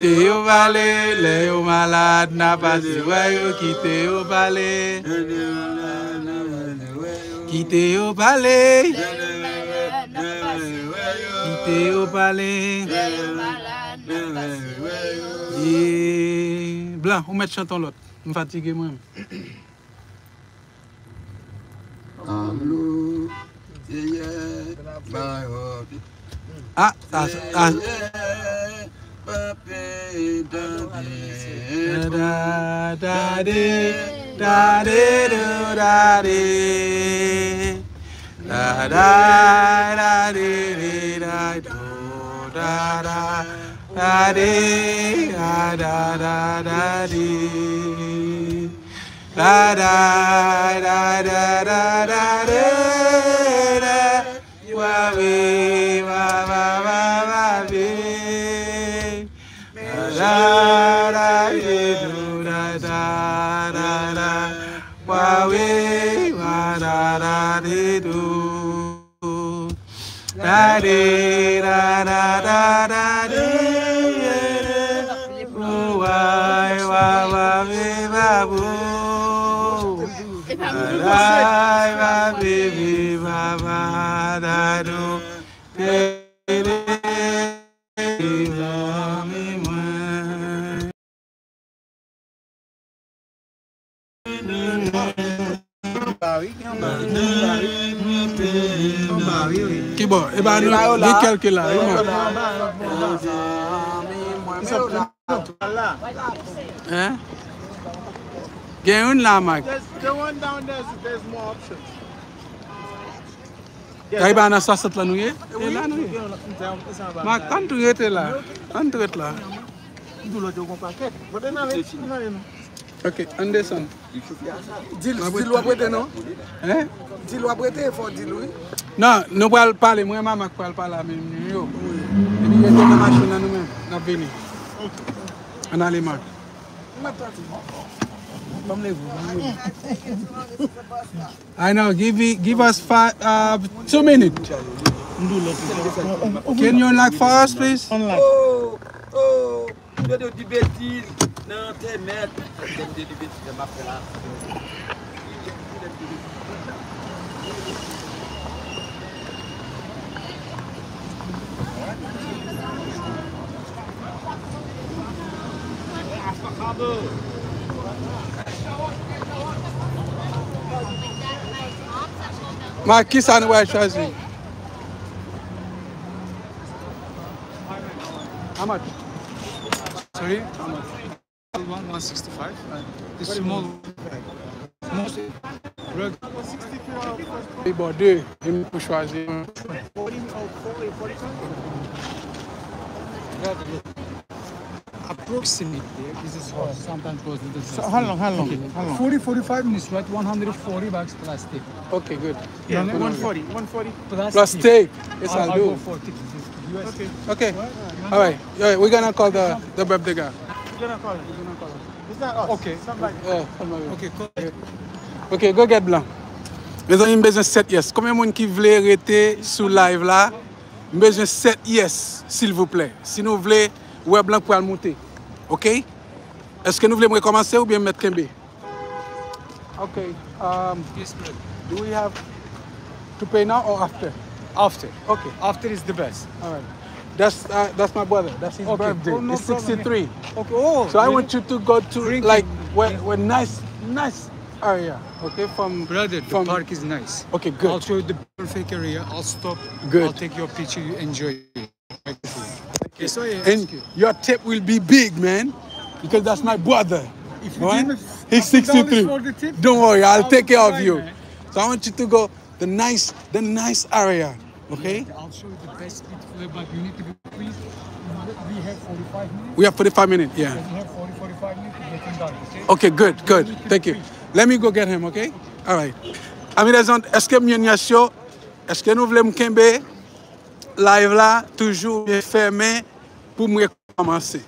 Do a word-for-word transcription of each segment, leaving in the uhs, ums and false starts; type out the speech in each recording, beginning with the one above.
Kite yo pale, lè yo malad, n a pase wè yo, kite yo pale. Kite yo pale. Kite yo pale. Ye, Blan, ou mèt chante yon lòt. M fatige mwen. Alo, Seyè, bay hòp. Ah, ah, ah. Seyè, pape, tande. Da, da, da, de, da, de, do, da, de. Da, da, da, de, de, da, do, da, da, da, de, da, da, da, da, de. Da, da, da, da, da, da, da, da. Wa, we, wa, wa, wa, wa, we. Da, da, da, de, do, da, da, da, da. Wa, we, wa, da, da, de, do. Da, de, da, da, da, da, de, de, de. Wa, wa, wa, we, wa, wo. Da, da, wa, we, we, wa, wa, da, do. De, de, de, zanmi mwen. Kibò? E ba nou gen kèlke la, wi, man. Hein? Gen youn la, Mike. There's the one down there, there's more options. Kay ba nan swasant la nou ye? E la nou ye. Mak, ann tou rete la. Ann tou rete la. M di lòt yo gon pakèt. Mwen te nan rete, mwen nan rete. Ok, ann desann. Di l, di l w ap rete non? Hein? Di l w ap rete, fò w di l wi. Non, nou pral pale, mwen e Mama k pral pale a menm nou yo. Epi rete nan machin nan nou menm, n ap vini. Ann ale, Mak. Mwen pati. Ban m leve. I know. Give it, give us five, uh, two minutes. Can you unlock for us, please? Unlock. Oh, oh, yo di betiz nan entènèt. Yo di betiz nan m ap fè la. Mak, kisa nou pral chwazi? How much? Sorry? How much? One, one sixty-five. The small one. Most rugged. Li bò de, li pou chwazi. Approximately, this is hot. Sometimes goes with the. So how long, how long, how long? Forty, forty-five minutes, right? One hundred forty bags plastic. Okay, good. Yeah, one forty, one forty. Plastic. Plastic. Yes, I'll, I'll do. Go for ticket. U S. Okay. Okay. All right. All right. We're gonna call the, the birthday guy. We're gonna call him. We're gonna call him. It's not us. Okay. Somebody. Yeah, somebody. Okay, cool. Okay, go get Blan. Mezanmi, m bezwen sèt yes. Konbyen moun ki vle rete sou live la? M bezwen sèt yes, silvouplè. Si nou vle wè Blan pral moute. Ok? Èske nou vle m rekòmanse oubyen m mèt kenbe? Ok. Um, yes, brother. Do we have to pay now or after? After. Okay. After is the best. All right. That's, uh, that's my brother. That's his birthday. Okay. Oh, no problem. He's sixty-three. Okay. Oh, really? So I want you to go to, like, where, where nice, nice area. Okay, from, brother, the park is nice. Okay, good. I'll show you the perfect area. I'll stop. Good. I'll take your picture. You enjoy it. Okay, so yeah, and your tip will be big, man, because that's my brother. Right? He's sixty-three. Don't worry, I'll take care of you. So I want you to go the nice, the nice area, okay? I'll show you the best beautiful, but you need to be quick. We have forty-five minutes. We have forty-five minutes, yeah. We have forty, forty-five minutes to get him done, okay? Okay, good, good. Thank you. Let me go get him, okay? All right. Ami lèzòt, èske m jwenn yes yo? Èske nou vle m kenbe live la toujou oubyen fèmen pou m rekòmanse?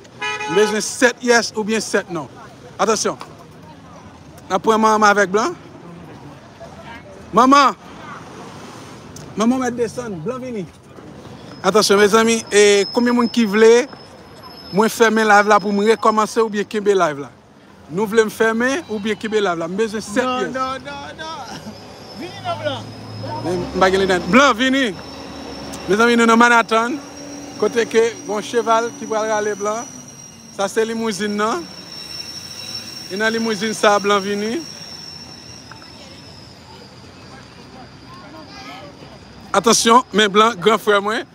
M bezwen sèt yes oubyen sèt non. Atansyon. N ap pran Manman avèk Blan. Manman! Manman, ou mèt desann. Blan vini. Atansyon, mezanmi. E konbyen moun ki vle Mwen fèmen live la pou m rekòmanse oubyen kenbe live la? Nou vle m fèmen oubyen kenbe live la? M bezwen sèt pyès. Non, non, non, non. Vini non, Blan. Men m pa gen lidè. Blan, vini. Mezanmi, nou nan Manhattan. Kote ke gon cheval ki pral rale Blan. Sa se limouzin nan. E nan limouzin sa, Blan vini. Atansyon, men Blan, gran frè mwen.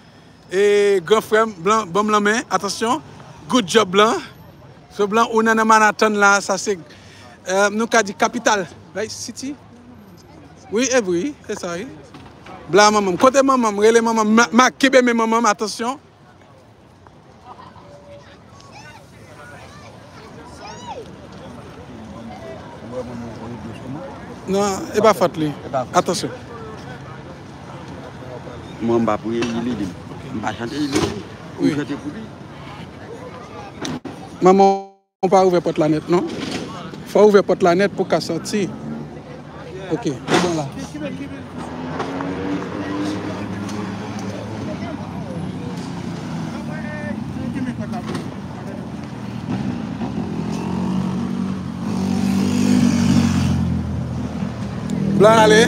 E gran frè m, Blan, ban m lanmen. Atansyon. Good job, Blan. So, Blan, ou nan, nan Manhattan la, sa se, eh, nou ka di kapital. Right, city? Wi, e wi, se sa, wi. Blan manman m. Kote manman m? Rele manman m. Ma, ma kenbe men manman m, atansyon. Non, e pa fòt li. Atansyon. Mwen, m pa priye, li li. M pa chante, li li. M chante pou li. Manman, ou pa ouvè pòt la nèt, non. Fò w ouvè pòt la nèt pou w ka sòti. Ok, ou bon la. Blan ale.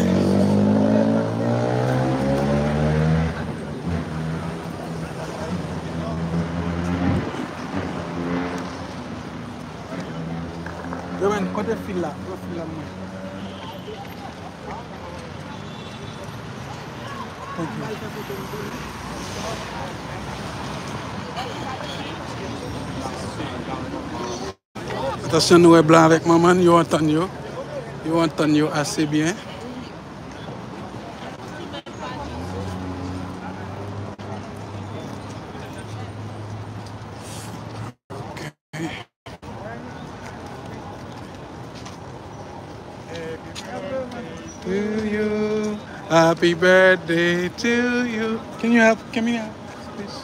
Yo, men, kote fil la? Pran fil la, mwen. Thank you. Atansyon, nou wè Blan avèk manman l, yo antann yo. Yo antann yo ase byen. To you, happy birthday to you. Can you help? Can you help, please?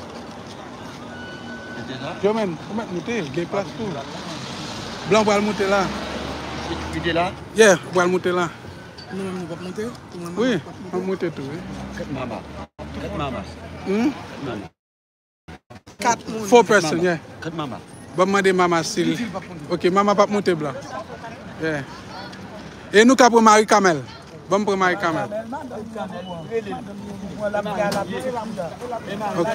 Joman, ou mèt moute, gen plas tou. Blan pral moute la. Li te la? Yeah, ou pral moute la. Nou menm nou p ap moute? Wi, m ap moute tou, wi. Kèt mama. Kèt mama. Hmm? Kèt mama. Kat moun. Four person, yeah. Kèt mama. Ban m mande mama si l. Ok, mama p ap moute, Blan. Yeah. E nou ka pran Marie Carmel. Ban m pran Marie Carmel. Ok.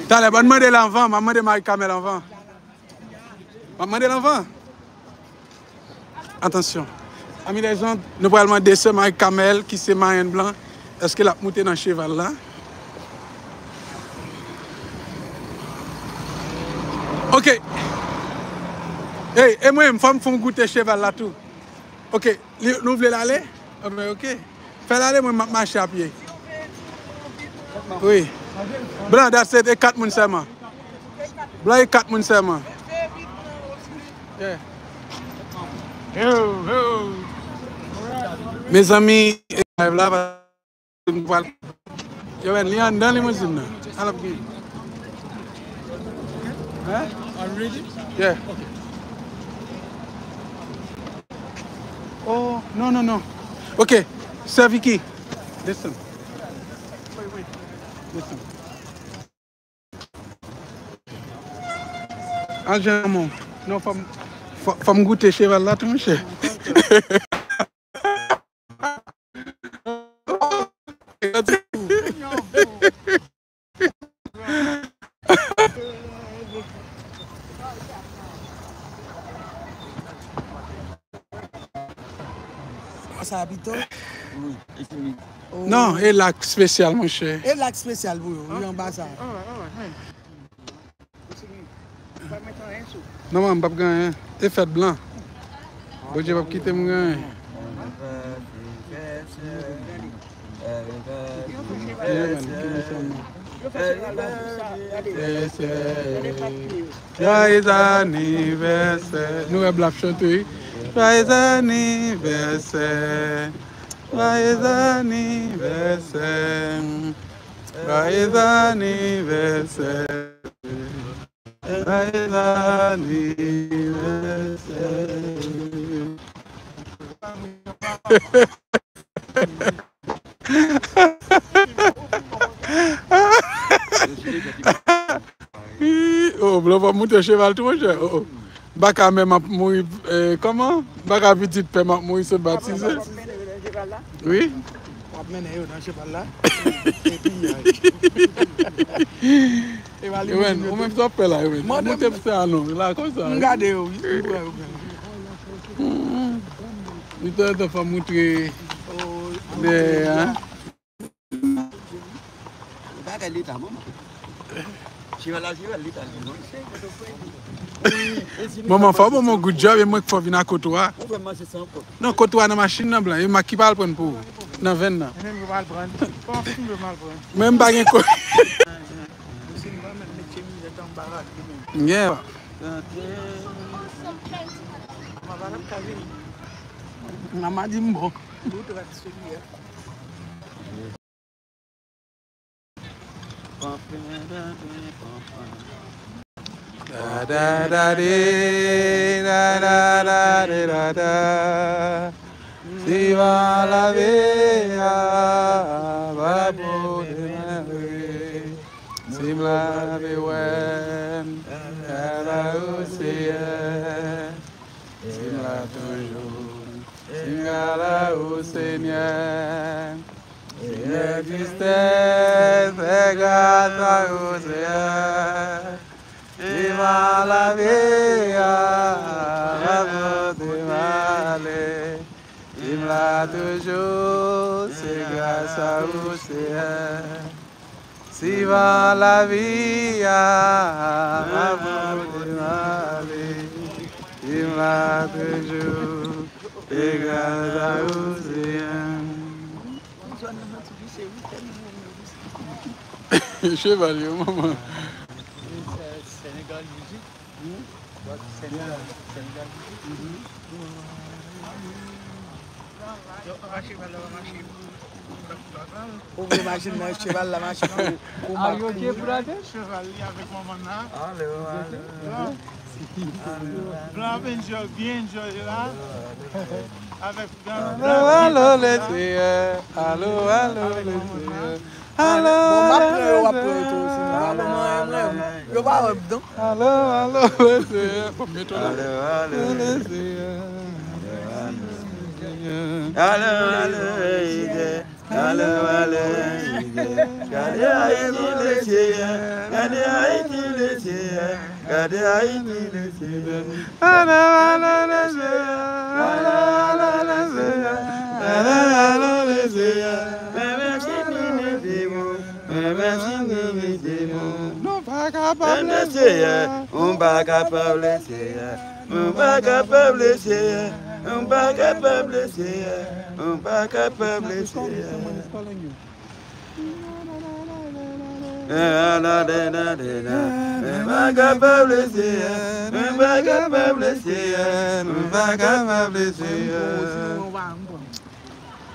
Talè, ban m mande l anvan, m ap mande Marie Carmel anvan. M ap mande l anvan. Atansyon. Ami lèzanm, nou pral mande sè Marie Carmel, ki se marenn Blan, èske l ap moute nan cheval la? Ok. Ey, e mwen, fò m, fò m goute cheval la tou. Ok, li, nou vle l ale? Anben, ok. Fè l ale, mwen, m ap mache a pye. Wi. Blan, that's it, e kat moun sèlman. Blan, e kat moun sèlman. Yeah. Mezanmi, live la, nou pral, yo, men, li anndan limouzin nan. Al ap gen. Hein? Are you ready? Yeah. Okay. Oh, no, no, no. Ok, sè Vicky, desann. Desann. Al jwenn manman w. Non, fò m, fò, fò m goute cheval la tou, monchè. Sa pito? Wi, e fini. Oh. Non, e lak espesyal, monchè. E lak espesyal pou yo, wi, anba sa. Alright, alright, man. Non, man, m p ap gen anyen. E fèt Blan. Bondye p ap kite m gen anyen. Yeah, man, give me some, man. Joyeux anniversaire. Nou wè Blan ap chante, wi. Joyeux anniversaire. Joyeux anniversaire. Joyeux anniversaire. Joyeux anniversaire. Oh, Blan, fò m montre cheval tou, monchè. Oh, oh. Baka menm ap mouri, eh, kòman? Baka pitit pè m ap mouri sot batize. Wi. W ap mennen yo nan cheval la. Epi, ay. Ewen, ou menm sa w ap fè la, Ewen. Montre m sa non, la konsa. M gade yo, wi. M wè yo byen. Li te, te fè montre. Oh, de, hein? Bagay leta, manman. Cheval la, cheval leta, li, non? Manman, fò w ban mwen good job, e mwen k fè w vin a kote w a. Ou fè manje san kòb. Non, kote w a nan machin nan, blan. E m a ki pral pran pou ou. Nan venn nan. E menm yo pral pran. Kòman fin yo pral pran? Men m pa gen ko. Ou si m pa mèt met chemiz anba rad li menm. Yeah. Mwen pa t ap ka vini. Mama di m bon. Ou trad sou li a. Da, da, da, de, da, da, da, de, da, da. Siman lavi a pa pou demare. Si m lavi wè m, gras a ou, Seyè. Si m la toujou, si m gras a ou, Senyè. Si m egziste, se gras a ou, Seyè. Siman lavi a pa pou demare. Si m la toujou, se gras a ou, Seyè. Siman lavi a pa pou demare. Si m la toujou, se gras a ou, Seyè. Cheval yo, manman. Senegal music. Senegal, Senegal music. Yo, pa mache, pa mache. Ou vle machin nan, cheval la mache pou, pou Mac. Cheval li avèk manman nan. Alo, alo. Blan ap enjoy, byen enjoy la. Avèk gran. Alo, alo, le Seyè. Alo, alo, le Seyè. Alo, bon, m ap pran yo, w ap pran yo tou, sinon. Alo, mwen, mwen, yo pa wè m, non. Alo, alo, le Seyè. Fò m mete w la. Alo, alo, le Seyè. Alo, alo, le Seyè. Alo, alo, le Seyè. Gade Ayiti, le Seyè. Gade Ayiti, le Seyè. Gade Ayiti, le Seyè. Alo, alo, le Seyè. Alo, alo, le Seyè. Alo, alo, le Seyè. Mèsi, mèsi, mèsi, mèsi, mèsi. Nou pa kapab, le Seyè. Nou pa kapab, le Seyè. Nou pa kapab, le Seyè. Nou pa kapab, le Seyè. Nou pa kapab, le Seyè. Mwen pa kapab, le Seyè, mwen pa kapab, le Seyè, mwen pa kapab, le Seyè.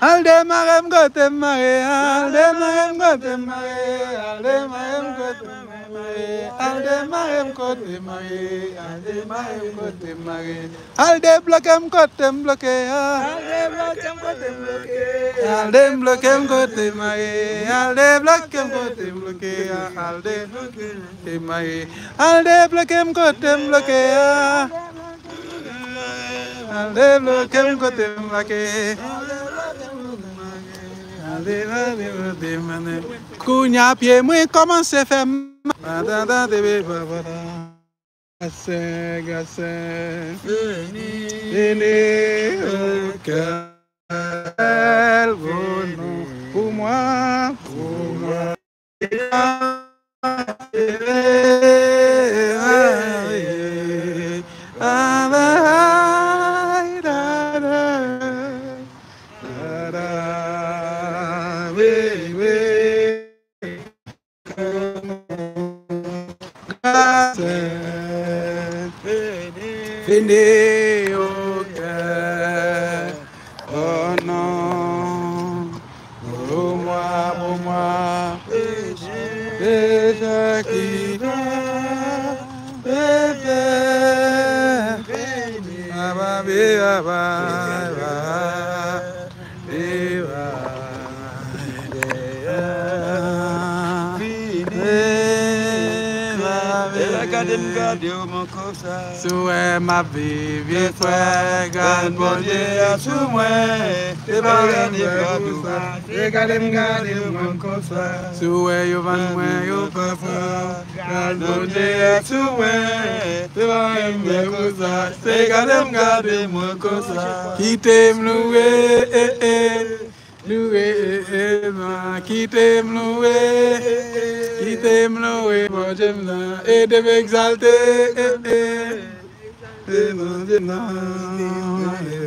Al demare m kote m mare, al demare m kote m mare, al demare m kote m mare, al demare m kote m mare, al demare m kote m mare. Al debloke m kote m bloke a. Al debloke m kote m bloke a. Al debloke m kote m mare. Al debloke m kote m bloke a. Al debloke m kote m mare. Al debloke m kote m bloke a. Al debloke m kote m bloke. Al debloke m kote m mare. Kounye a pye mwen kòmanse fè m. Gasè, gasè. Vini, vini, o kè. Vini pou mwen, pou mwen. Vini, o kè, o non, pou mwen, pou mwen, peche ki fè, peche, papa, papa, papa. Viva, viva, viva. gade w mwen konsa. Si w wè m ap viv vye frè, gad Bondye a sou mwen. Se pa gade m gade w, se gade m gade mwen konsa. Si w wè yo vann mwen, yo pa pran. Gad Bondye a sou mwen. Se pa gade m gade w, se gade m gade mwen konsa. Kite m louwe, eh, eh. Louwe, eh, eh, nan, kite m louwe, kite m louwe Bondye m nan, ede m egzalte, eh, eh. E Bondye m nan, e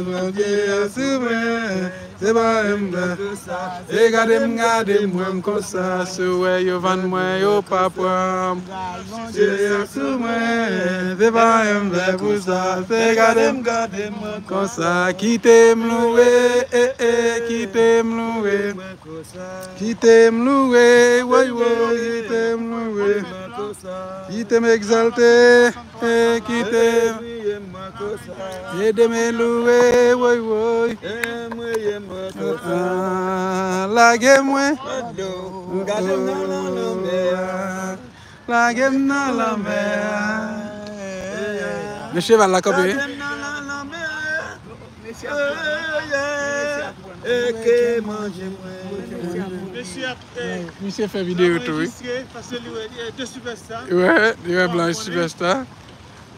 Bondye a sou mwen, se pa menm lè. Se gade m gade mwen konsa, si w wè yo vann mwen, yo pa pran m. Bondye a sou mwen, se pa menm lè pou sa, se gade m gade mwen konsa, kite m louwe, eh, eh, kite m louwe. Kite m louwe, woy, woy, kite m louwe. Kite m egzalte, eh, kite m. Ede m louwe, woy, woy. Ah, ah, lage mwen. Lage m nan lanmè a. Men cheval la kanpe. Mesye ap, eh, misye fè videyo tou, wi. Anrejistre, paske li, eh, de Superstar. Wè, li wè blan Superstar.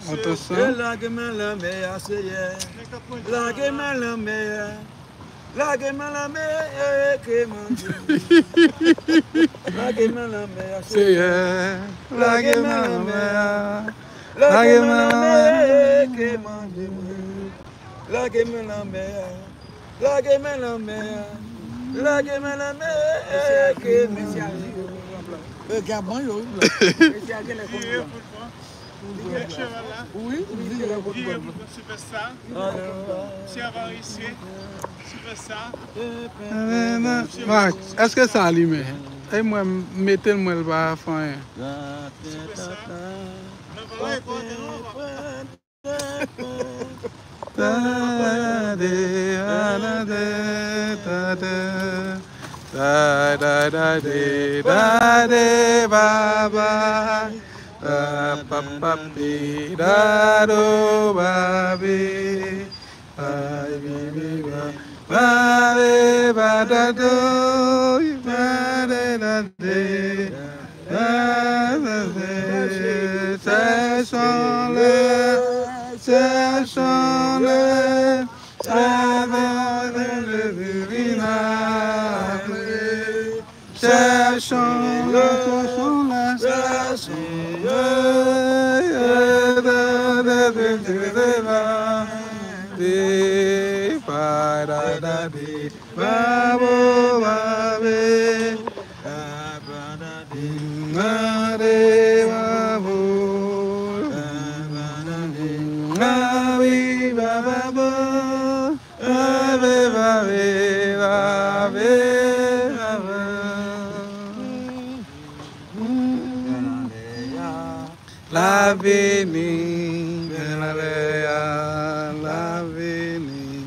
Atansyon. Lage men lanmè a, Seyè. Lage men lanmè a. Lage men lanmè a, ke manje. Lage men lanmè a, Seyè. Lage men lanmè a. Lage men lanmè a, ke manje. Lage men lanmè a. Lage men lanmè a. Lage men lanmè a, ke manje. E, gabon yo, wi, blan. Mesye a genlè konn blan. Wi, wi, wi. Vire pou pran Superstar. Sèvan isye. Superstar. Mak, èske sa limen? E mwen, m mete l, mwen, l pa fè anyen. Superstar. Nan pa wè, pa wè, pa wè. Tade, tade, tade, tade, tade, baba. Papapi, dado, babi. Ay, bibi, ba, ba, de, ba, da, do, ba, de, da, de, da, da, de. Cherchons-le, cherchons-le, avant de le divin. Cherchons-le, cherchons-le, cherchons-le. Ave, ave, ave, ave. L ap vini, men l ap vini,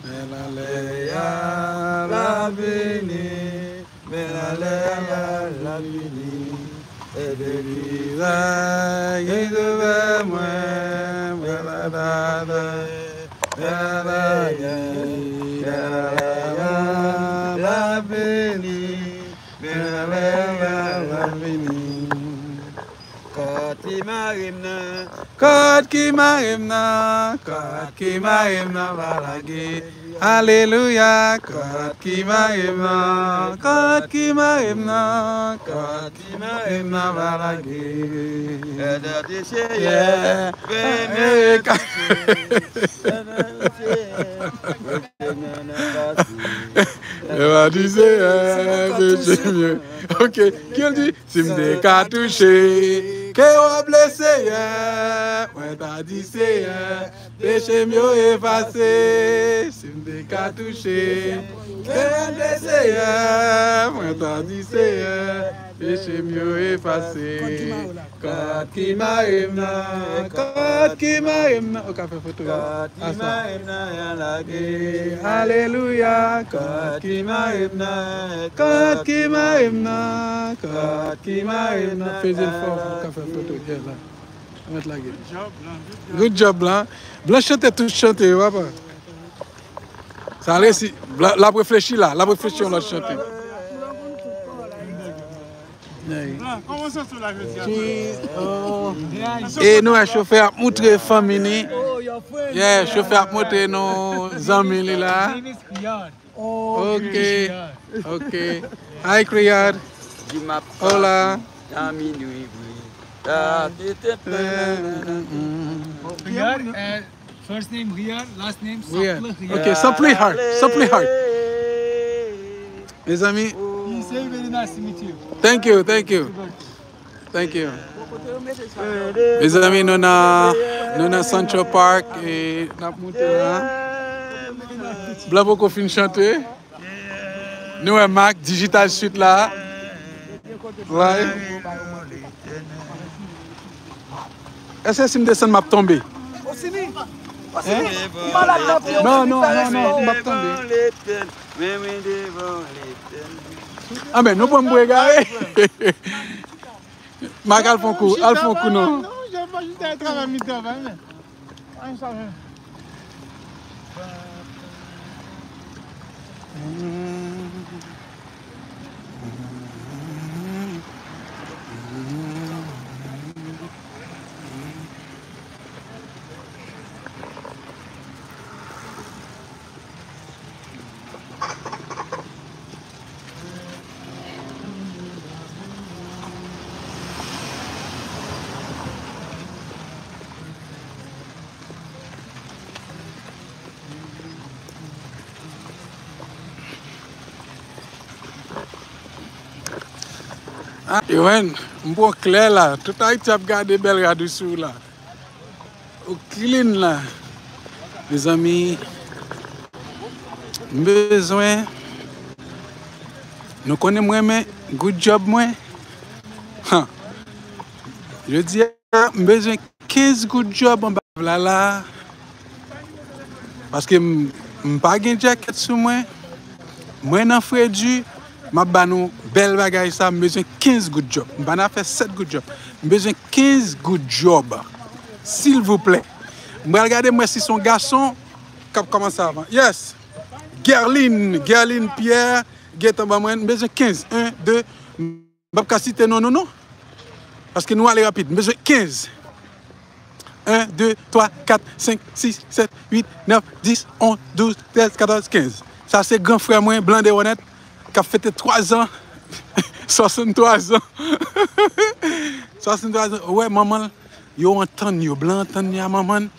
men l ap vini. Men l ap vini, e de vizaj ki sou fè mwen, mwen la dada, dada, dada, l ap vini, men l ap vini. Kòd ki mare m nan. Kòd ki mare m nan, kòd ki mare m nan pa lage. Alelouya, kòd ki mare m nan, kòd ki mare m nan, kòd ki mare m nan pa lage. Èd di Seyè, fè men touche. Èd di Seyè, fè men touche. Ok, ki l di? Si m te ka touche kè w, Seyè, mwen ta di, Seyè, peche m yo efase. Si m te ka touche kè w, Seyè, mwen ta di, Seyè, Peche m yo efase. Kòd ki mare w la. Kòd ki mare m nan. Kòd ki mare m nan. Ou ka fè foto yo. Kòd ki mare m nan, y a lage. Alelouya. Kòd ki mare m nan. Kòd ki mare m nan. Kòd ki mare m nan. Peze l fò, ou ka fè foto. Yeah, la. Mèt lage. Good job, Blan. Blan chante tout chante yo, papa. Sa resi. Blan, l ap reflechi la. L ap reflechi yon lòt chante. Hey. Blan, kòman w santi w la jodi a? Cheese, oh. E nou wè chofè ap moutre fanmi li. Yeah, chofè ap moutre nou zanmi li la. Ok. Ok. Hi, Kriyad. Hola. Riyad, eh, first name Riyad, last name Riyad. Sample Riyad. Ok, Sample Heart. Sample Heart. Mezanmi. He say very nice to meet you. Thank you, thank you. Thank you. Mezanmi, nou nan, nou nan Central Park e n ap moute la. Blan poko fin chante. Nou wè Mac, Digital Suite la. Right. Èske si m desann, m ap tonbe? Hein? Non, non, non, non, m ap tonbe. Anben, nou pran m pou egare. Mac, al fè yon kou, al fè yon kou, non. Non, jan pa chita travay, mi travay, men. Ah, Ewen, m pran klè la. Tout Ayiti ap gade bèl rad ou sou la. Ou clean la. Mezanmi, m bezwen, nou konnen m renmen good job mwen. Han. Jodi a, m bezwen kenz good job anba la la. Paske m, m pa gen djakèt sou mwen. Mwen nan fredi, m ap ba nou bèl bagay sa, m bezwen kenz good job. M pa nan fè sèt good job. M bezwen kenz good job. Silvouplè. M pral gade m wè si se yon gason k ap kòmanse avan. Yes. Guerline, Guerline Pierre, gentan ban mwen, m bezwen kenz. En, de, m p ap ka site non nou non. Paske nou ale rapid. M bezwen kenz. En, de, twa, kat, senk, sis, sèt, uit, nèf, dis, onz, douz, trèz, katòz, kenz. Sa se gran frè mwen, Blan de Wonèt, k ap fete twa zan. Swasanntwa zan. Swasanntwa zan. Ou wè, manman l, yo antann yo. Blan antann li a manman l.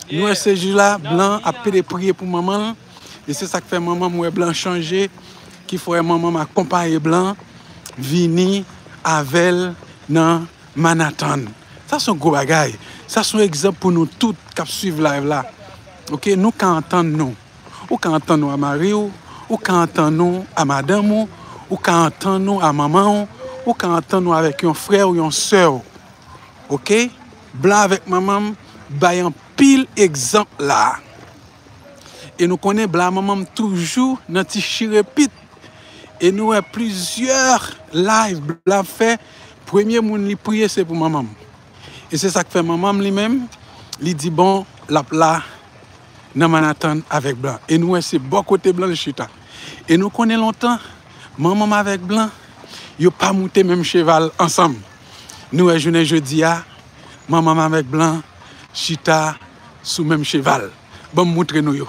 Nou wè se jou la, Blan ap pede priye pou manman l. E se sa k fè manman m wè Blan chanje, ki fè manman m akonpaye Blan vini avè l nan Manhattan. Sa se yon gwo bagay. Sa se yon egzanp pou nou tout k ap swiv live la. Ok, nou ka antann nou. Ou ka antann ou a mari w, ou ka antann ou a madanm ou, ou ka antann ou a manman w, ou ka antann ou avèk yon frè w, yon sè w. Ok? Blan avèk manman m bay anpil egzanp la. E nou konnen Blan manman m toujou nan ti chirepit. E nou wè plizyè live Blan fè, premye moun li priye se pou manman m. E se sa k fè manman m li menm, li di bon, l ap la nan Manhattan avèk Blan. E nou wè se bò kote Blan l chita. E nou konnen lontan, manman m avèk Blan, yo pa moute menm cheval ansanm. Nou wè jounen jodi a, manman m avèk Blan chita sou menm cheval. Ban m moutre nou yo.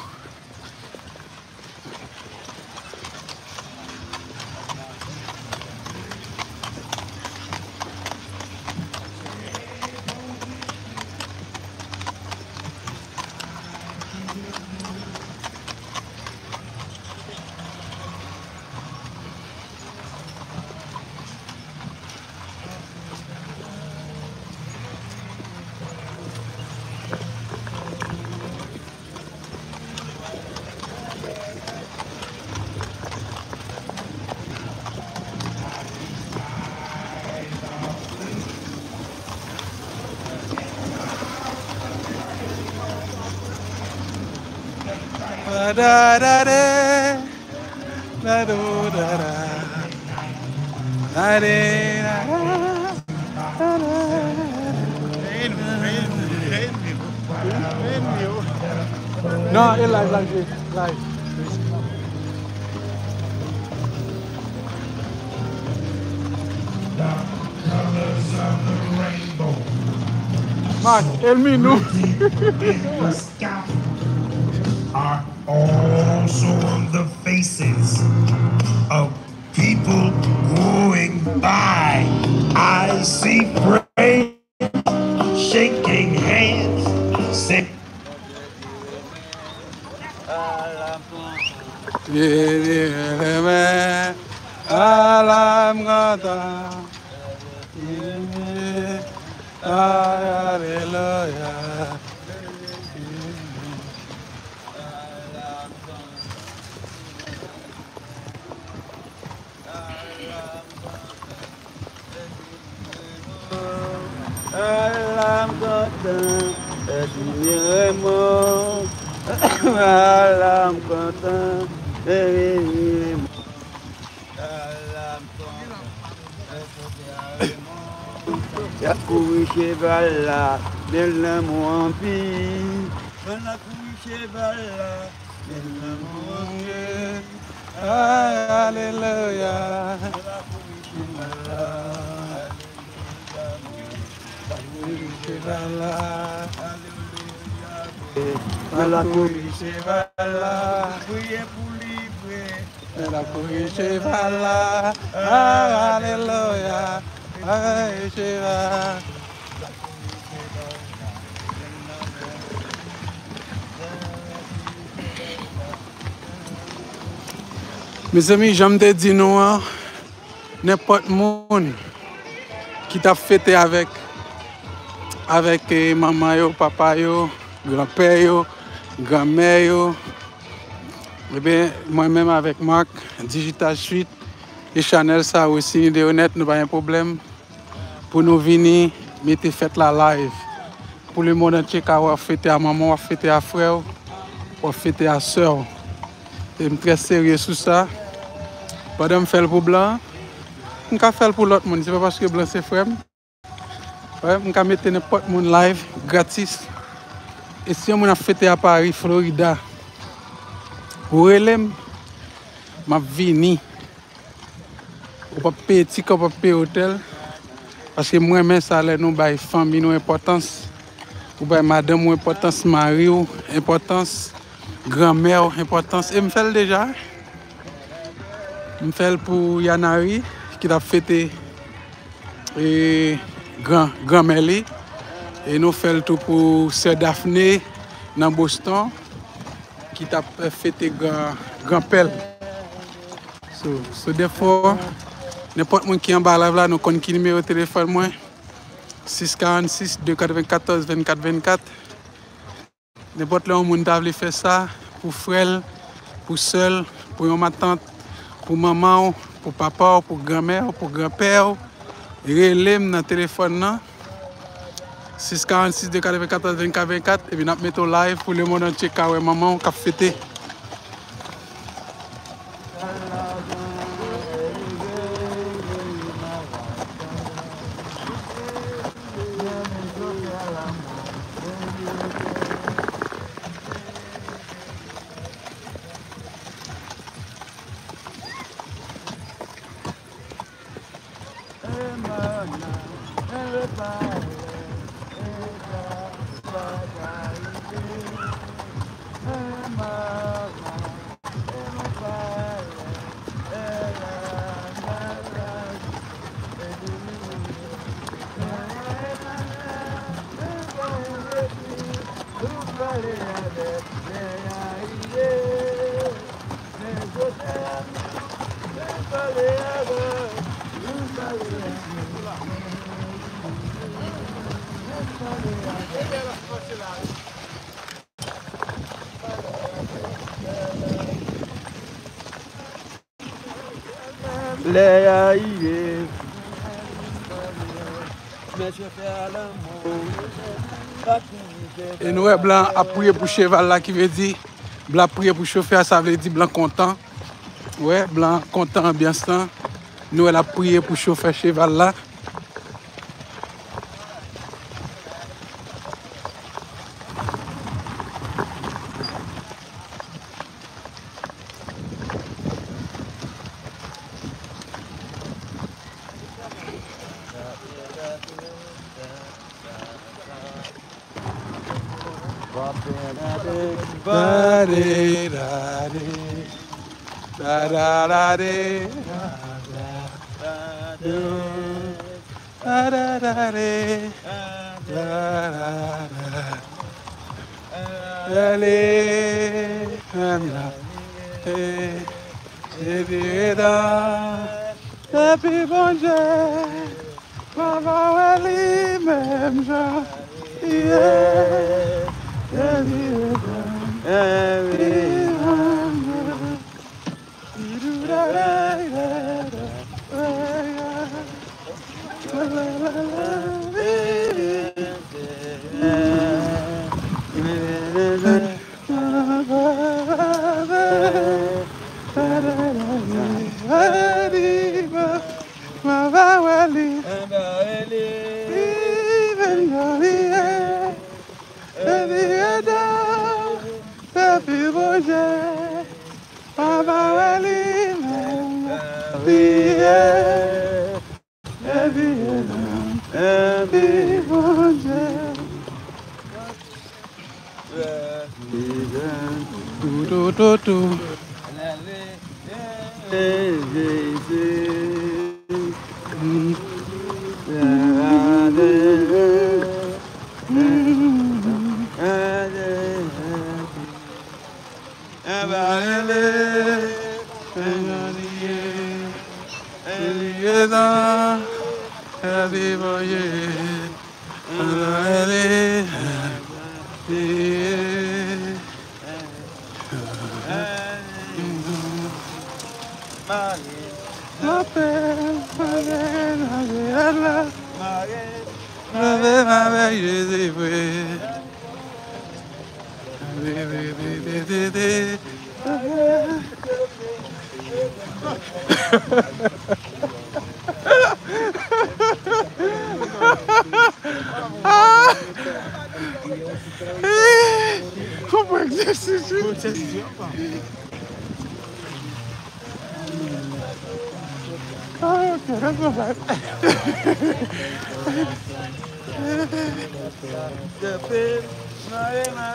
Da, da, da, da, do, da, da. Da, de, da, da, da, da. Non, e live la, live. Mas, el minu. Are also on the faces of people going by. I see praise, shaking hands, say, Ala m kontan. Alelouya. Ala m kontan, e Senyè Remon. Ala m kontan, e Senyè Remon. Ala m kontan, e Senyè Remon. Y ap kouri cheval la, men l lanmou anpil. Yo nan kouri cheval la, men l lanmou anpil. Alelouya. Yo nan kouri cheval la, alelouya. Yo nan kouri cheval la, alelouya. Yo nan kouri cheval la. Priye pou li vre. Yo nan kouri cheval la, alelouya. Ay, cheval. Mezanmi, jan m te di nou an, nenpòt moun ki t ap fete avèk, avèk, eh, manman yo, papa yo, granpè yo, granmè yo, ebyen, mwen menm avèk Marc, Digital Suite, e chanèl sa, Wesiny Deronette, nou pa gen pwoblèm pou nou vini mete fèt la live. Pou lemonn antye ka wè w ap fete a manman w, w ap fete a frè w, w ap fete a sè w. E m trè serye sou sa. Pandan m fè l pou blan, m ka fè l pou lòt moun. Se pa paske blan se frè m. Wè, m ka mete nenpòt moun live gratis. E si yon moun ap fete a Paris, Florida, ou rele m, m ap vini. Ou p ap peye tiket, ou p ap peye otèl. Paske m renmen sa lè nou bay fanmi nou enpòtans. Ou bay madanm ou enpòtans, mari w enpòtans, granmè w enpòtans. E m fè l deja. M fè l pou Yanari, ki t ap fete, e, gran, granmè li. E nou fè l tou pou sè Daphné nan Boston, ki t ap, eh, fete gran, granpè l. So, so dèfwa, nenpòt moun ki anba live la, nou konn ki nimewo telefòn mwen. Sis karannsis, de katrevennkatòz, vennkat vennkat. Nenpòt lè yon moun ta vle fè sa pou frè l, pou sè l, pou yon matant, pou manman w, pou papa w, pou granmè w, pou granpè w, rele m nan telefòn nan, sis karannsis, de katrevennkatòz, vennkat vennkat, epi n ap mete w live pou lemonn antye ka wè manman w k ap fete. Lè a rive. Mesye fè lanmou. E nou wè blan ap priye pou cheval la, ki vle di Blan ap priye pou chofè a, sa vle di blan kontan. Wè, blan kontan anbyans lan. Nou wè l ap priye pou chofè cheval la. Epi redan, epi Bondye, m ap wè li menm jan li ye. Epi redan, epi Bondye. Epi Bondye, papa wè li menm jan li ye. Epi, epi Bondye. Tou, tou, tou, tou. Enben, rele, enben, li ye, li ye nan, epi Bondye, enben, rele, li ye. Mare, mare, mare, mare, mare, Jezi vre. Ou pran egzèsis, wi. Ah, ok, that's not bad.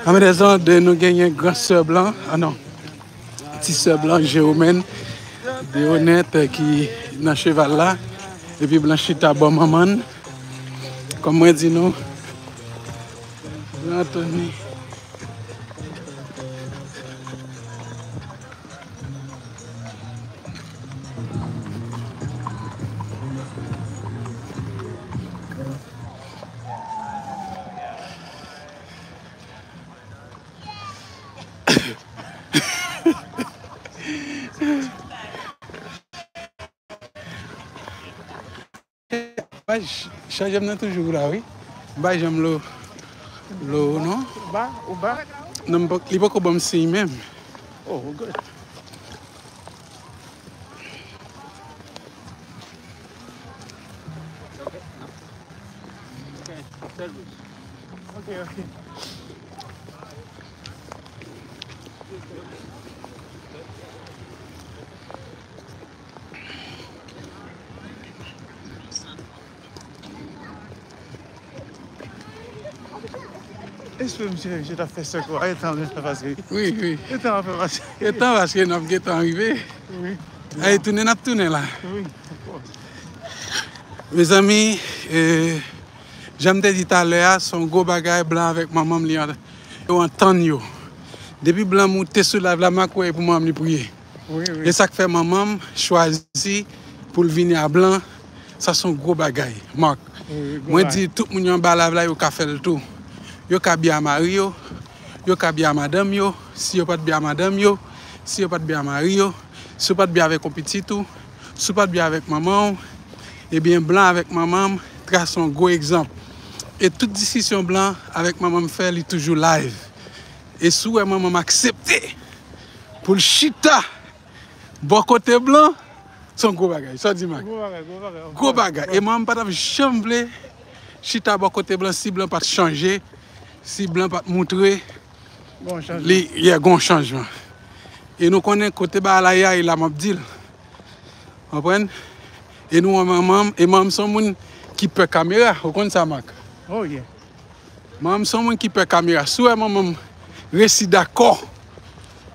Kameraman, de nou genyen gran sè blan, ah non, ti sè blan, Jewomèn, de onèt, eh, ki nan cheval la, epi blan chita bò manman l. Kòm mwen di nou, blan Tony. Bay ch-, chanje m nan toujou la, wi. M bay janm lo, lo, non? Ou ba, ou ba? Non, m pok-, li poko ban m siy menm. Oh, good. Ok, ok. Espre misye, misye t ap fè sèk la, e tan ap fè pase. Wi, wi. E tan ap fè pase. E tan paske n ap gentan rive. Wi. Ay, tounen n ap tounen la. Wi, of course. Mezanmi, eh, jan m te di talè a, se yon gwo bagay, blan avèk manman m, li an-, yo antann yo. Depi blan moute sou live la, m a kwè pou manman m li priye. Wi, wi. E sa k fè manman m chwazi pou l vini a blan, sa se yon gwo bagay, Mark. Wi, wi, gwo bagay. Mwen di tout moun yo anba live la, yo ka fè l tou. Yo ka byen a mari yo, yo ka byen a madanm yo, si yo pa t byen a madanm yo, si yo pa t byen a mari yo, si w pa t byen avèk yon pitit ou, si w pa t byen avèk manman w, ebyen, blan avèk manman m trase yon gwo egzanp. E tout diskisyon blan avèk manman m fè, li toujou live. E si w wè manman m aksepte pou l chita bò kote blan, se yon gwo bagay. Sa w di, Mak? Gwo bagay, gwo bagay, of course. Gwo bagay. E manman m pa t ap janm vle chita bò kote blan si blan pa t chanje, si blan pa t moutre li, yeah, gen yon chanjman. E nou konnen kote bagay la ye a, e la m ap di l. Konprann? E nou wè manman m, e manman m se yon moun ki pè kamera. Ou konn sa, Mak? Oh, yeah. Manman m se yon moun ki pè kamera. Si w wè manman m resi dakò,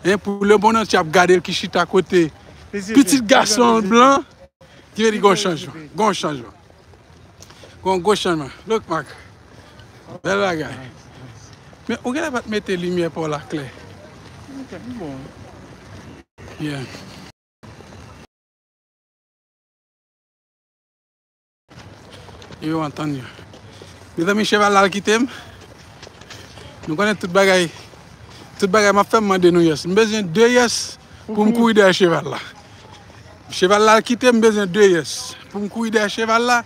en, pou lemonn antye ap gade l ki chita kote pitit gason l blan, ki vle di gen yon chanjman. Gen yon chanjman. Gen yon gwo chanjman. Look, Mak. Bèl bagay. Men ou genlè pa t mete limyè pa w la klè. Yeah. Yo, antann yo. Mezanmi, cheval la al kite m. Nou konnen tout bagay. Tout bagay m ap fè, m mande nou yes. M bezwen de yes pou m kouri dèyè cheval la. Cheval la al kite m, m bezwen de yes pou m kouri dèyè cheval la,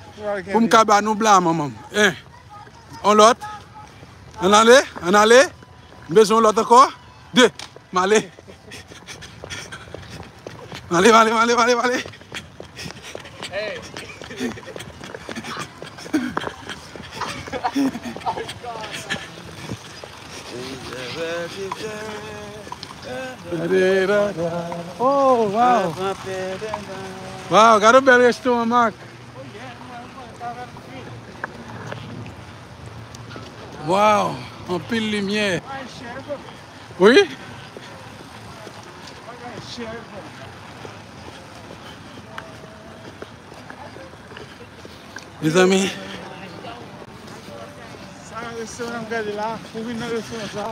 pou m ka ba nou blan a manman m. En. On lòt. Ann ale, ann ale. M bezwen on lòt ankò. De. M ale. M ale, m ale, m ale, m ale, m ale. Oh, wow. Wow, gade yon bèl restoran, Mak. Wow, anpil limyè. Wi. Mezanmi. Sa restoran m gade la, pou vin nan restoran sa.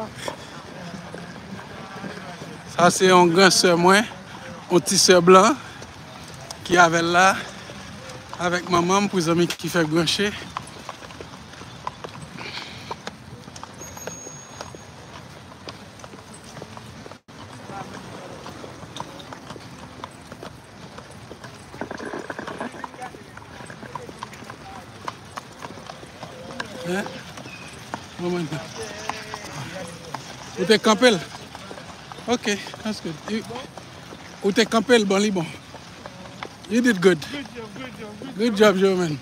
Sa se yon gran sè mwen, yon ti sè blan ki avè l la, avèk manman m pou zanmi ki fèk branche. Hein? Manman. Ou te kanpe l? Ok, that's good. You- Ou te kanpe l, bon, li bon. You did good. Good job, good job, good job. Good job, Joe, man.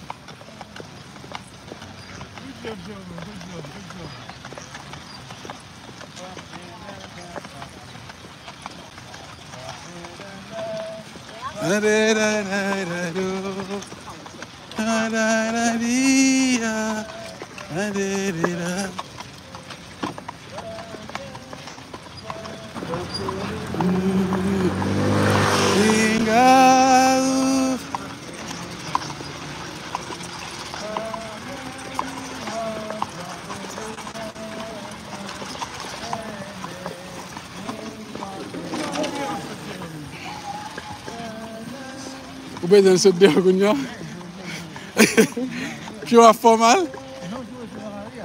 Good job, Joe, man. Good job, good job. Ou bezwen sot deyò kounye a? Pye w ap fè w mal?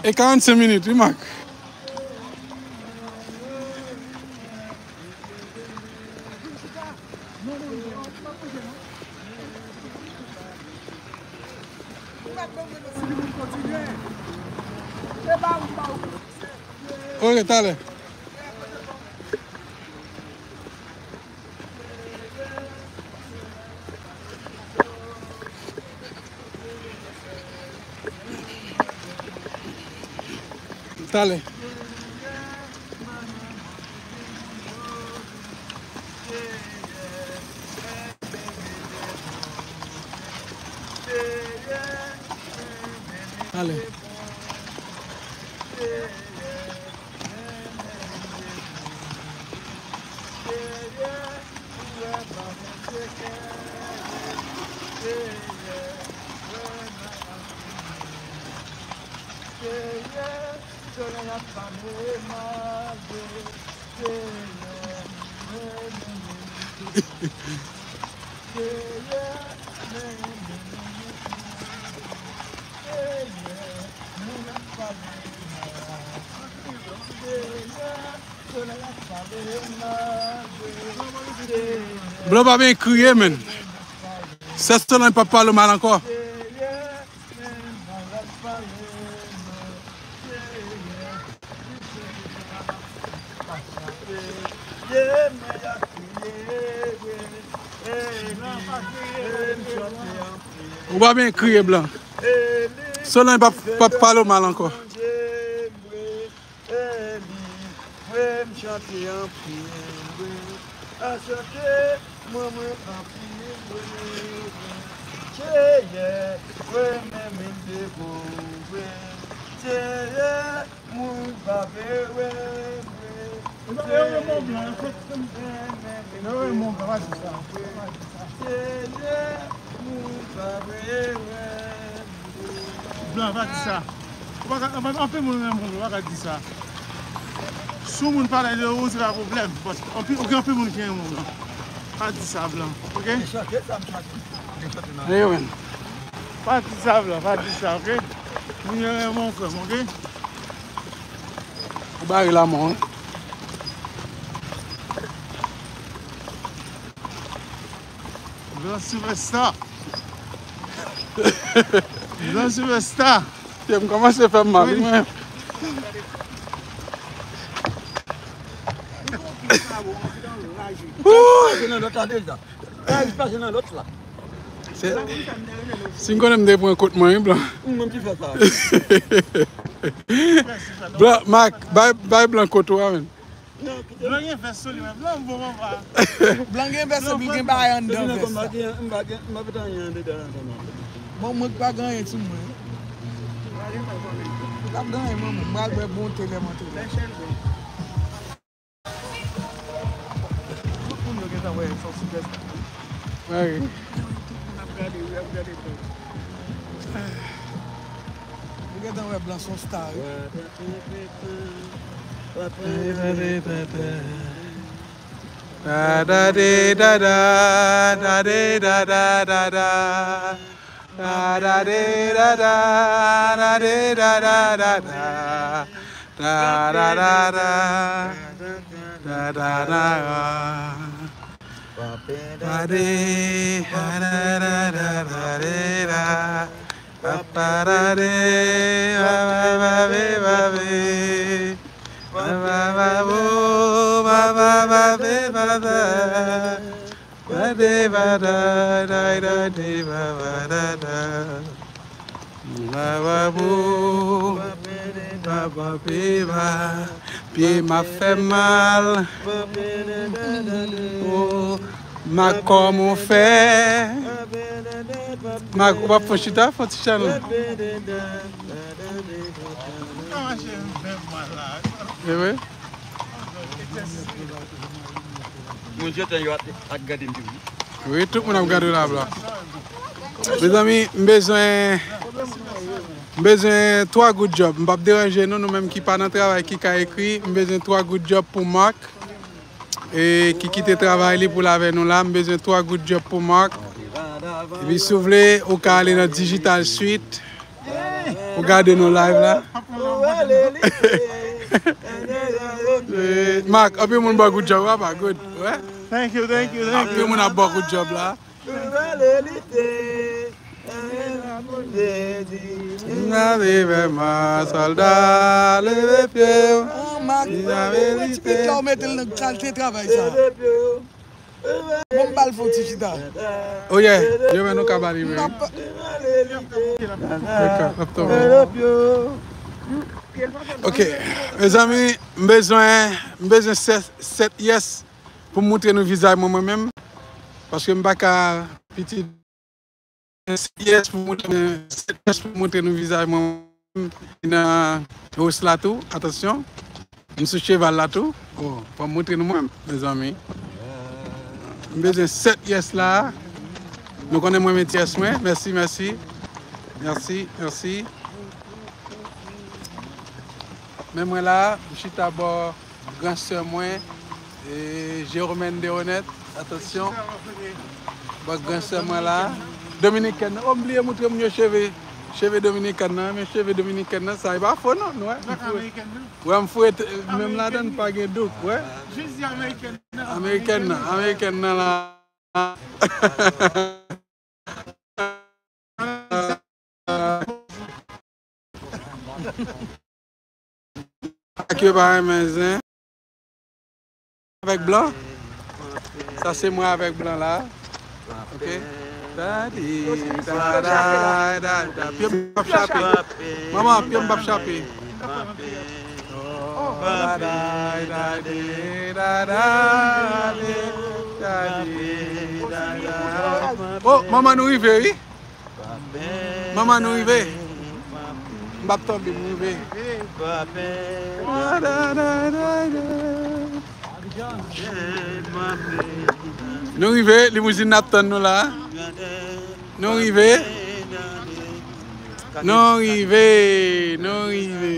E karannsenk minit, wi, Mak. Ok, talè. Talè. Talè. Blan pa byen kriye, menn. Sè Solanj p ap pale w mal ankò. Sè Solanj p ap pale w mal ankò. Ou pa byen kriye, blan. Solange p ap, p ap pale w mal ankò. Eli, vre m chante anpil, vre. A chante, mwen, mwen anpil, vre. Seyè, vre, men, men, de bon, vre. Seyè, moun pa vle wè, vre. E pa, e, e, Mont Blanc, en fait, e, e, e, Mont Blanc, pa di sa. Pa di sa. Seyè, moun pa vle wè. Blan, pa di sa. Ou pa ka, anpil, anpil moun renmen moun, ou pa ka di sa. Si yon moun pale de ou, se pa pwoblèm. Paske anpil, ou gen anpil moun ki renmen moun, blan. Pa di sa, blan. Oke? Ayo, men. Pa di sa, blan. Pa di sa, oke? Moun yo renmen w, frè m, oke? Ou bare la, mon. Blan Sylvester. Blan Sylvester. Tè m kòmanse fè m mal, wi, mwen. Pase nan lòt la deja. Pase nan lòt la. Se, si m konnen m te pran kot mwen, wi, blan. Mwen ki fè sa. Blan, Mak, bay, bay blan kot ou a, men. Blan gen vès sou li, men blan bon, papa. Blan gen vès epi gen bagay anndan vès la. M pa gen, m pa gen, m pa met anyen anndedan ankò non. Bon, mwen k pa gen anyen sou mwen. M p ap gen anyen, manman. M pral bwè bonte lè m antre la. Tout moun yo gentan wè Sylvester. Wi. Tout moun ap gade, wi, ap gade tou. Ou gentan wè blan son star, wi. Da da de da da, da de da da, da de da da da da. Da da de da da, da de da da da da. Da da da da, da da da. Da de, da da da da da de da. Pa pa da de, ba ba ba be ba be. Ba ba ba bo, ba ba ba be ba ba. Ba de ba da, da da de ba ba da da. Ba ba bo, ba ba be ba. Pye m ap fè mal. Oh, Mak, kòman w fè? Mak, ou p ap fè chita, fè ti chan la. E vre? Moun gentan yo ap, ap gade m toujou. Wi, tout moun ap gade w la, blan. Mezanmi, m bezwen, m bezwen twa goud djòb. M p ap deranje nou, nou menm ki pa nan travay, ki ka ekri. M bezwen twa goud djòb pou Mak. E ki kite travay li pou l avè nou la. M bezwen twa goud djòb pou Mak. Epi si w vle, ou ka ale nan Digital Suite pou gade nou live la. Eh, Mak, anpil moun ba w goud djòb, papa, good. Wè. Thank you, thank you, thank you. Anpil moun ap ba w goud djòb la. N a leve men, sòlda, leve pye w. Mak, ti pit la w mete l nan kalite travay sa. Bon, m ba l fè yon ti chita. Oh yeah, yo men nou ka ba li, wi. N ap, n ap tonbe. Ok, mezanmi, m bezwen, m bezwen sèt, sèt yes pou m moutre nou vizaj mwen, mwen menm. Paske m pa ka pitit. Sèt yes pou moutre, sèt yes pou moutre nou vizaj mwen. Nan ous la tou, atansyon. M sou cheval la tou. Oh, fò m moutre nou mwen, mezanmi. M bezwen sèt yes la. Nou konnen mwen met yes mwen. Mèsi, mèsi. Mèsi, mèsi. Men mwen la, m chita bò gran sè mwen, e, Jeromène Deronette, atansyon. Bò gran sè mwen la. Dominikèn nan. Oh, m bliye moutre moun yo cheve. Cheve dominikèn nan, men cheve dominikèn nan, sa e pa fo non, nou wè. Wè, m foure t-, menm ladann pa gen douk, wè. Amerikèn nan, amerikèn nan la. Ak yo pa renmen zen. Avèk blan. Sa se mwen avèk blan la. Ok. Pye m p ap chape. Manman, pye m p ap chape. Oh, manman, nou rive, wi. Manman, nou rive. M p ap tonbe, m rive. Nou rive, limouzin n ap tann nou la. Nou rive. Nou rive, nou rive.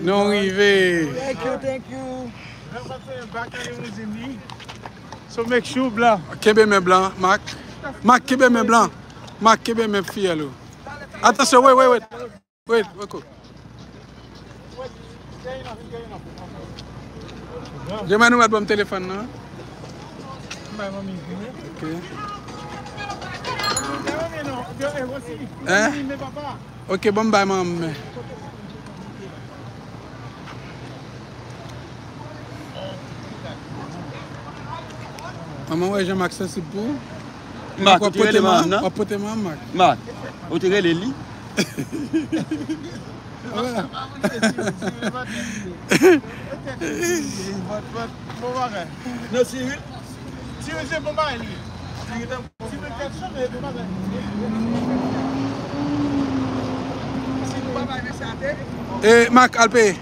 Nou rive. Thank you, thank you. So make sure, blan. Kenbe men blan, Mak. Mak, kenbe men blan. Mak, kenbe men fiyèl ou. Atansyon, wait, wait, wait. Wait, wait. Demen nou mèt ban m telefòn nan. Ok. Hein? Ok, ban m bay manman m men. Manman wè jan Mak sansib pou ou. Mak, w ap pote manman, w ap pote manman Mak. Mak, ou te rele li? E Mak al peye.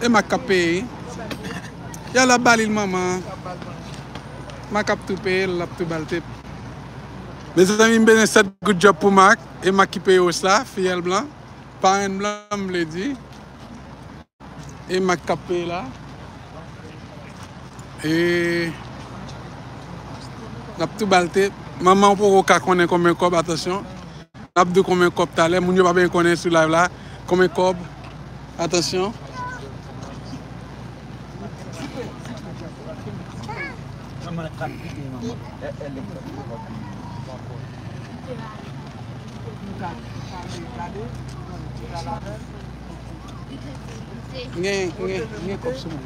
E Mak k ap peye. Yal ap ba li l manman. Mak ap tou peye l, l ap tou ba l tip. Mezanmi, m bezwen sèt goud djòb pou Mak. E Mak ki peye Osla, fiyèl blan. Parenn blan, m vle di. E Mak k ap peye la. E n ap tou ba l tip. Manman w poko ka konnen konbyen kòb, atansyon. N ap di w konbyen kòb talè. Moun yo pa bezwen konnen sou live la. Konbyen kòb? Atansyon. Gen, gen, gen kòb sou mwen.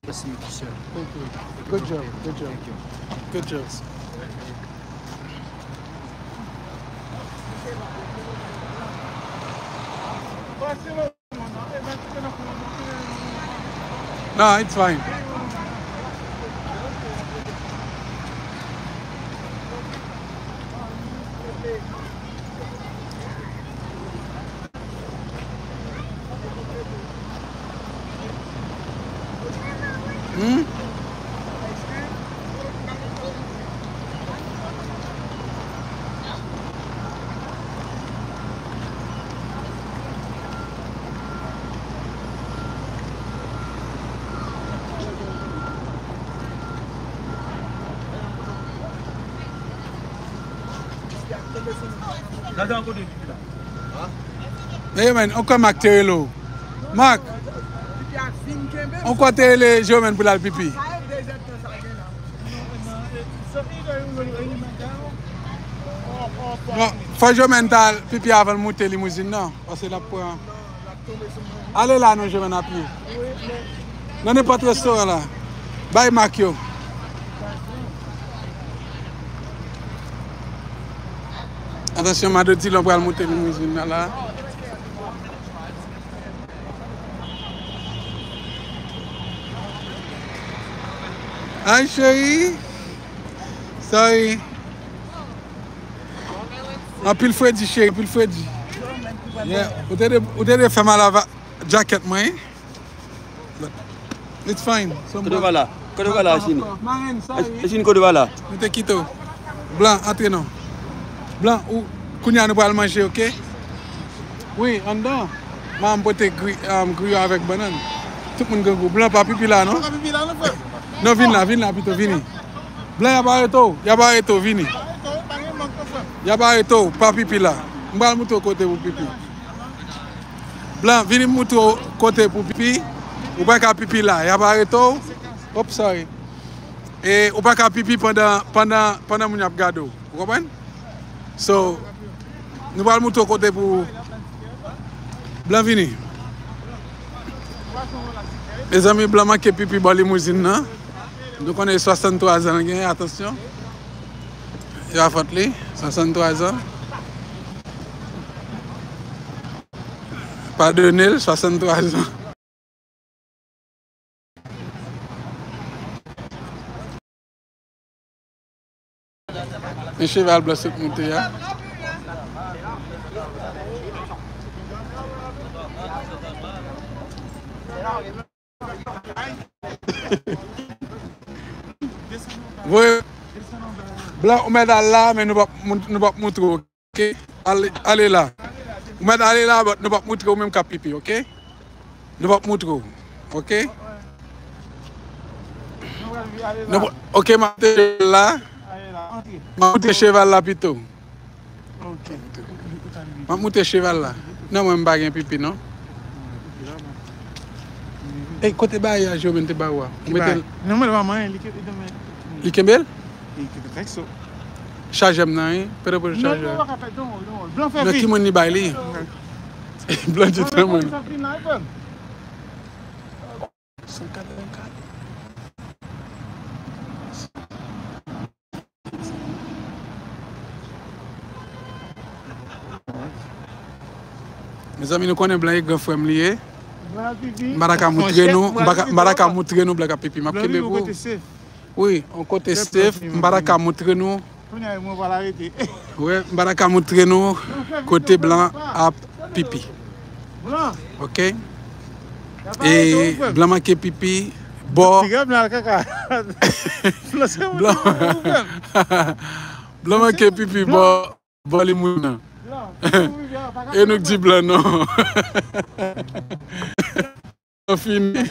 Yes, good job, good job. Good job. No, it's fine. Hmm? Gade an kote pipi la. Ey, man, ankò Mak te rele w. Mak, ankò te rele Jewomèn pou l al pipi. Bon, fò Jewomèn ta al pipi avan l moute limouzin nan, paske l ap pran. Ale la non, Jewomèn, a pye. Nan nenpòt restoran la. Bay Mak yo. Atansyon, Mado Dilon pral moute limouzin nan la. Ay, cheri. Sorry. Anpil fredi, cheri, anpil fredi. Yeah. Ou te de, ou te de fè mal a va-, jacket mwen, wi. But it's fine. Kote w va la? Kote w va la, Chini? Chini, kote w va la? Nou te kite w. Blan, antre non. Blan, ou, kounye a nou pral manje, oke? Wi, anndan. Manman pote gri-, um, griyo avèk bannann. Tout moun grangou. Blan, pa pipi la, non? Pa pipi la, non, frè. Non, vin la, vin la pito, vini. Blan, y ap arete w, y ap arete w, vini. Y ap arete w, pa pipi la. M pral moutre w kote pou pipi. Blan, vini m moutre w kote pou pipi. Ou pa ka pipi la, y ap arete w. Hop, sorry. E ou pa ka pipi pandan, pandan, pandan moun y ap gade w. Ou konprann? So, nou pral moutre w kote pou, Blan vini. Mezanmi, blan manke pipi bò limouzin nan. Nou konnen e swasanntwa zan l genyen, atansyon. E pa fòt li, swasanntwa zan. Padone l, swasanntwa zan. Men cheval blan sot moute a. Voye. Blan, ou mèt al la, men nou p ap moun-, nou p ap moutre w, oke? Ale, ale la. Ou mèt ale la, but nou p ap moutre w menm k ap pipi, oke? Nou p ap moutre w, oke? Nou p-, oke, m ap te la. M ap moutre cheval la pito. M ap moute cheval la. Non, mwen m pa gen pipi, non. Ey, kote bagay a, Joven te ba ou a? Ou mete l. Non, mwen pa manyen, li ke-, li ke-, li kenbe l? Li kenbe l. Chajè m nan, wi. Pèdè pou l chajè. Non, non, pa ka fè, don't worry, don't worry. Blan fè vit. Nan ki moun li bay li? Blan di tan mwen. San katrevenkat. Mezanmi, nou konnen blan e gran frè m li ye. M pa ta ka moutre nou, m pa ka, m pa ta ka moutre nou blan k ap pipi. M ap kenbe pou ou. Wi, yon kote safe, m pa ta ka moutre nou. Kounye a, mwen pral arete. Wi, m pa ta ka moutre nou kote blan ap pipi. Blan. Oke? E blan manke pipi bò. Blan, blan manke pipi bò, bò limouzin nan. E nou k di blan non. Blan fini.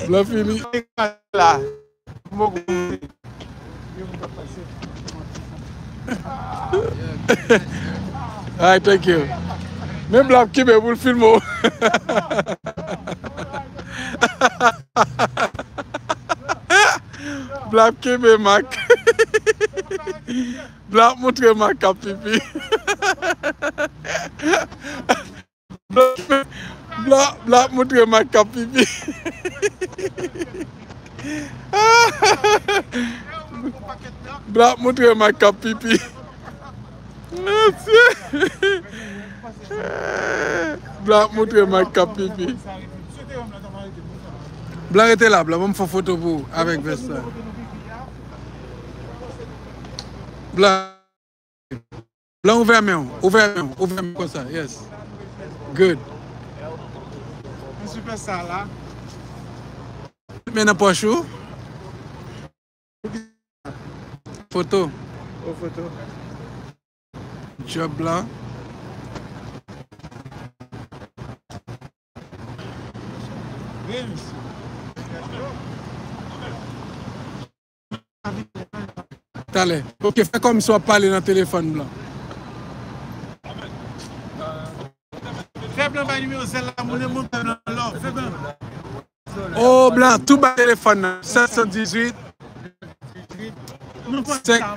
Blan fini. Alright, thank you. Men blan ap kenbe pou l filme w. Blan ap kenbe Mak. Blan ap moutre Mak k ap pipi. Blan, blan, blan ap moutre Mak k ap pipi. Blan ap moutre Mak k ap pipi. Mesye. Blan ap moutre Mak k ap pipi. Blan rete la, blan. Ban m fè yon foto pou ou avèk vès la. Blan. Blan, ouvè men w, ouvè men w, ouvè men w konsa, yes. Good. Men nan pòch ou. Foto. O, foto. Djòb la. Talè. Ok, fè kòmsi w ap pale nan telefòn blan. Fè blan bay nimewo sèl la, moun e moun fè blan love, fè blan. O, blan, tou ba telefòn nan, sèt san dizuit,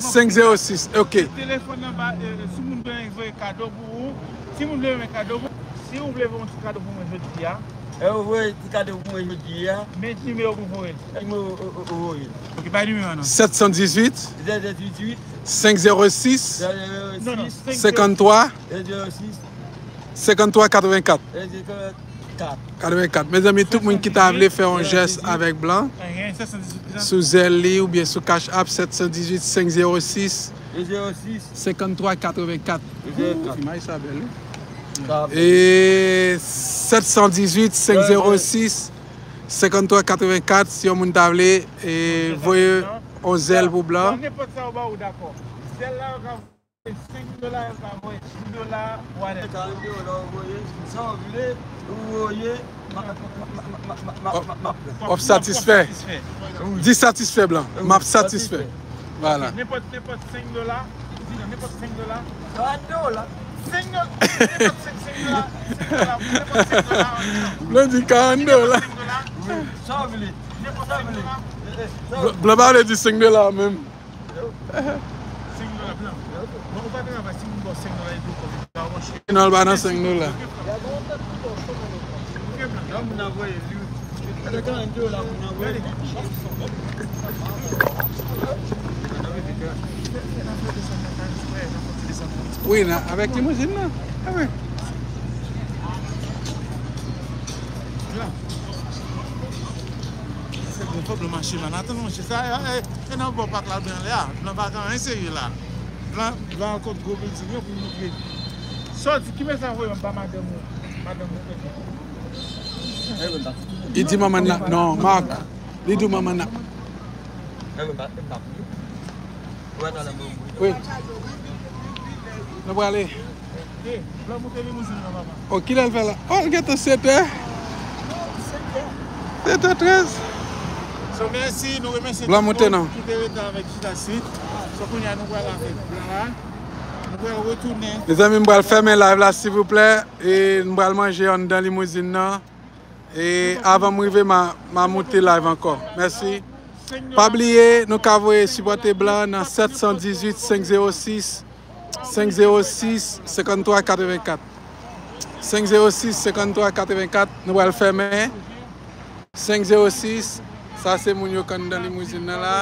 senk zewo sis, ok. Telefòn nan ba, eh, si moun vle voye kado pou ou, si moun vle voye kado pou ou, si ou vle voye yon ti kado pou mwen jodi a. E ou voye ti kado pou mwen jodi a. Men nimewo pou voye. Nimewo ou, ou, ou voye. Ok, bay nimewo a non. Sèt san dizuit, senk zewo sis, senkantwa, senkantwa katrevenkat. Katrevenkat. Mezanmi, tout moun ki ta vle fè yon jès avèk blan, sou zèl li oubyen sou Cash App, sèt san dizuit, senk zewo sis, senkantwa katrevenkat. Imaj sa bèl, wi. E sèt san dizuit, senk zewo sis, senkantwa katrevenkat, si yon moun ta vle, e, voye yon zèl pou blan. Nenpòt sa yo ba ou, dakò. Zèl la, yo ka senk dola, yo ka voye dis dola, whatever. Karant dola, ou voye, sa w vle, ou voye, m ap, m ap, m ap, m ap, m ap, m ap, m ap, m ap, m ap. W ap satisfè. Di satisfè, blan. M ap satisfè. Vwala. Nenpòt, nenpòt senk dola. Di non, nenpòt senk dola. Karant dola. Senk dola. Nenpòt senk, senk dola. Senk dola. Nenpòt senk dola. Blan di karant dola. Senk dola. Wi. Sa w vle. Nenpòt senk dola. Blan, blan pa vle di senk dola menm. Senk dola blan. Bon, ou pa travay, si moun ba w senk dola, li di w kòb, li pa w manche. Non, l pa nan senk dola. Wi, nan, avèk limousin nan. Ah wi. Se bon, fòk nou mache Manhattan, monchè. Sa, e, e, e nan bò pak la, blan la. Blan pa gen anyen serye la. Blan, blan kot gwo bilding yo pou montre. Sòti, ki mesaj voye ba madanm ou? Madanm ou. Li di manman nan, non, Mark. Li di manman nan. Wi. Nou prale. O, kilè l fè la? O, l gentan sèt è. Sèt è trèz. So, mèsi, nou remèsye tout moun ki te rete avèk Chita Sweet. So, kounye a, nou pral avèk blan la. Nou pral retounen. Mezanmi, m pral fèmen live la, silvouplè. E m pral manje anndan limouzin nan. E avan m rive, m a, m a moute live ankò. Mèsi. Pa bliye, nou ka voye sipòte blan nan sèt san dizuit, senk zewo sis, senk zewo sis, senkanntwa katrevenkat. Senk zewo sis, senkanntwa katrevenkat, nou pral fèmen. Senk zewo sis, sa se moun yo k anndan limouzin nan la.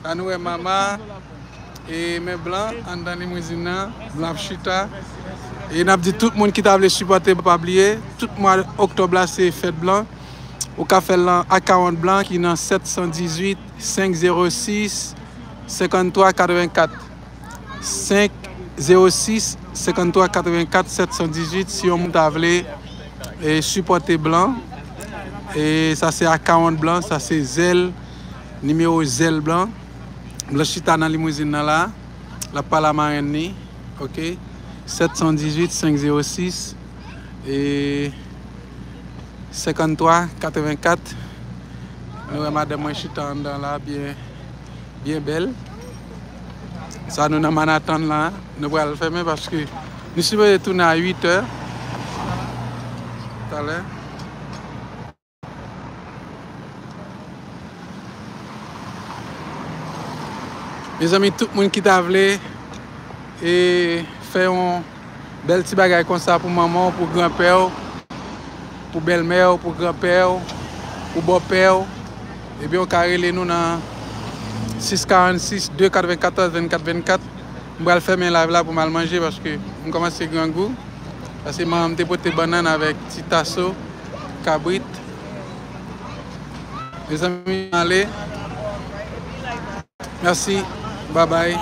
La nou wè Mama, e men blan anndan limouzin nan, blan ap chita. E n ap di tout moun ki ta vle sipòte, pa bliye, tout mwa oktòb la se fèt blan. Ou ka fè l nan akawont blan ki nan sèt san dizuit, senk zewo sis, senkanntwa katrevenkat. Senk zewo sis, senkanntwa katrevenkat, sèt san dizuit, si yon moun ta vle, e, sipòte blan. E sa se akawont blan, sa se Zèl, nimewo Zèl blan. Blan chita nan limouzin nan la, l ap pale a marenn li, oke? Sèt san dizuit, senk zewo sis, e, senkanntwa katrevenkat. Nou wè madanm mwen chita anndan la, byen, byen bèl. Sa nou nan Manhattan la, nou pral fèmen paske nou sipoze tounen a uit è. Talè. Mezanmi, tout moun ki ta vle, e, fè yon bèl ti bagay konsa pou manman w, pou granpè w, pou bèlmè w, pou granpè w, pou bòpè w, ebyen, w ka rele nou nan sis karannsis, de katrevenkatòz, vennkat vennkat. M pral fèmen live la pou m al manje paske m kòmanse grangou. Paske manman m te pote bannann avèk ti taso kabrit. Mezanmi, m ale. Mèsi. Babay.